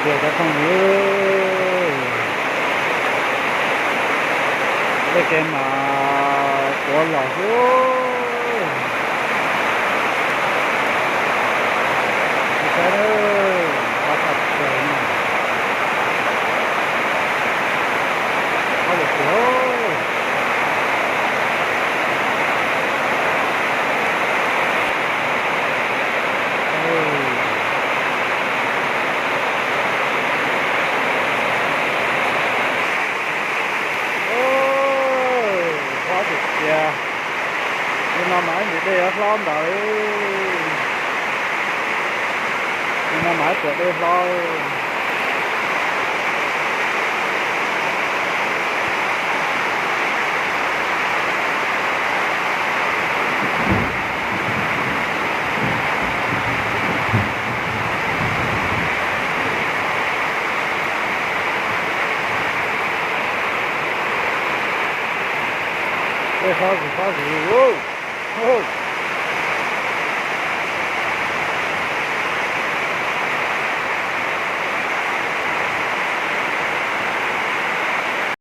Tiag cov phooj ywg, tej kev mas tuav lawm xwb. Saib, qab tshaj plaws no, qab lawm tiag. Hlob tiag tiag. Li no mas ib ntus dej yuav hlob ntawd. Li no mas ib tuam dej hlob. Dej hlob zis hlob zis.